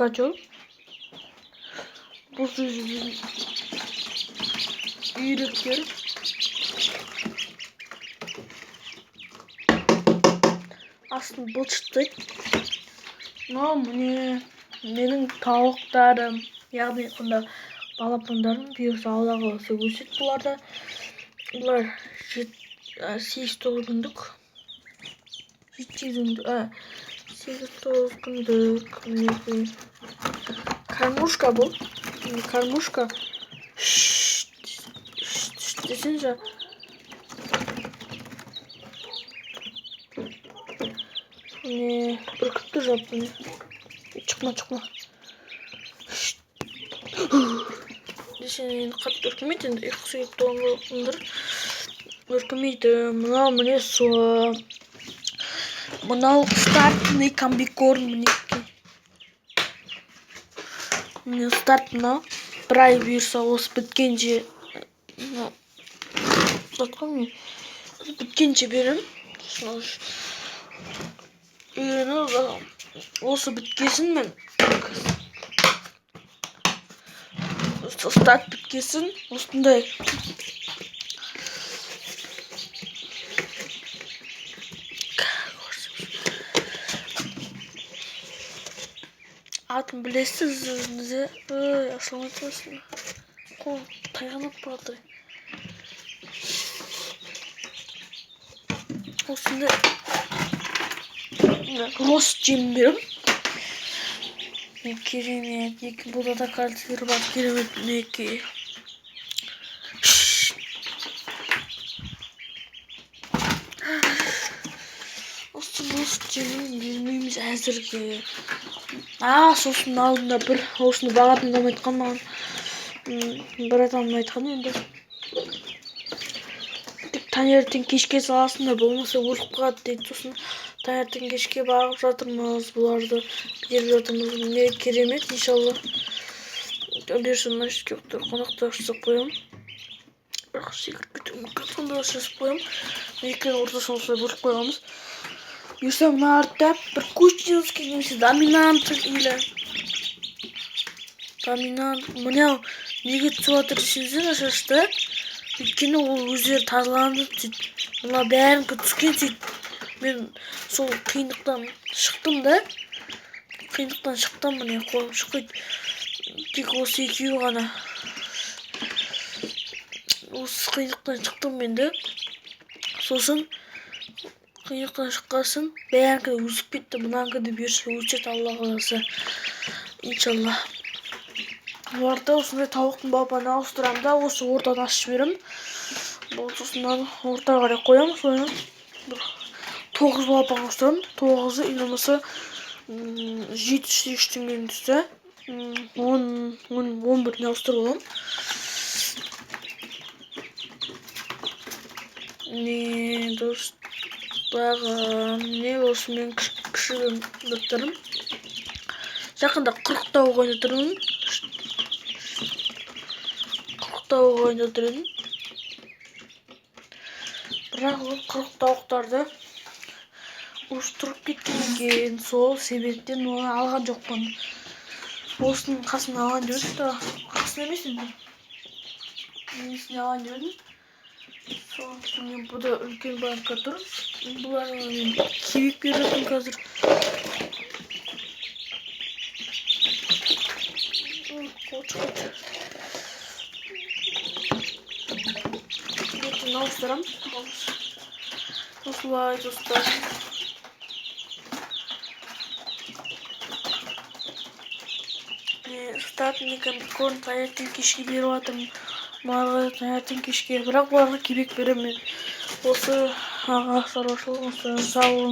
Котел. Бұл біздің үйректер. Астын былшытты. Мынау міне менің тауықтарым, яғни айтқанда балапандарым. Бұйырса, Алла қаласа, өседі бұлар да. Бұлар 8-9 күндік, 7-8 күндік, 8-9 күндік. Мінекей, кормушка бұл. Міне, кормушка. Десеңші. Міне, үркіп тұр жалпы. Міне, шықма, шықма десең, енді қатты үркімейді. Енді ұйқысы келіп тұрғандар, үркімейді. Мынау міне суы, мынау стартный комбикорм. Мінекей, міне, старт. Мынау бір ай, бұйырса, осы біткенше, мынау зат қой, міне, біткенше беремін. Сосын үйреніп, осы біткесін, мен старт біткесін осындай атын білесіз өзіңіз. Ой, ашылмай тұрсын, қолым тайғанап барады. Осындай рост жем беремін. Керемет екі, бұда да кальций бар, керемет. Мінекей, осы рост жемін бермейміз әзірге. Сосын алдында бір осыны бағатын адам айтқан маған, бір адам айтқан енді: тек таңертең кешке саласыңдар, болмаса өліп қалады дейді. Сосын таңертең кешке бағып жатырмыз бұларды, беріп жатырмыз. Міне, керемет. Иншалла, бұйырса, мына жерге қонақтар жасап қоямын, бірақ секіріп кетуі мүмкін, сондай жасап қоямын. Екеуінің ортасын осылай бөліп қойғанбыз. Бұйырса, мына артта бір кустинский немесе доминант или доминант. Мынау неге түсіп жатыр десеңіздер, шашты, өйткені ол өздері тазаланып сөйтіп, мына бәрінікі түскен. Сөйтіп мен сол қиындықтан шықтым да, қиындықтан шықтым. Міне, қолым шұқиды. Тек осы екеуі ғана. Осы қиындықтан шықтым мен де. Сосын қиындықтан шыққасын бәрінікі де өсіп кетті. Мынанікі де бұйырса, өседі, Алла қаласа, иншалла. Оларды осындай тауықтың балапанын ауыстырамын да, осы ортаны ашып жіберемін. Болды, сосын мынаны ортаға қарай қоямын. Соны бір тоғыз балапан ауыстырамын, тоғызы или болмаса жеті, сегіз теңгеден түссе, 10, 11-іне ауыстырып аламын. Не, достарым, не, осымен кішігірім бір. Жақында 40 тауық ойнап тұрмын, 40 тауық ойнап тұр едім, бірақ ол 40 тауықтарды ұрыстырып кеткен екен. Сол себептен оны алған жоқпын. Осының қасына алайын деп едім да, қасына емес енді, несіне алайын деп едім. Сол міне, бұда үлкен банка тұр. Бұларға мен кебек беріп жатырмын қазір. Қойшы, қойшы. Ертең ауыстырамын. Осылай, достар. Стартный комбикорм таңертең кешке беріп жатырмын бұларға, таңертең кешке, бірақ бұларға кебек беремін мен. Осы аға шаруашылық. Осы, сау болыңыз.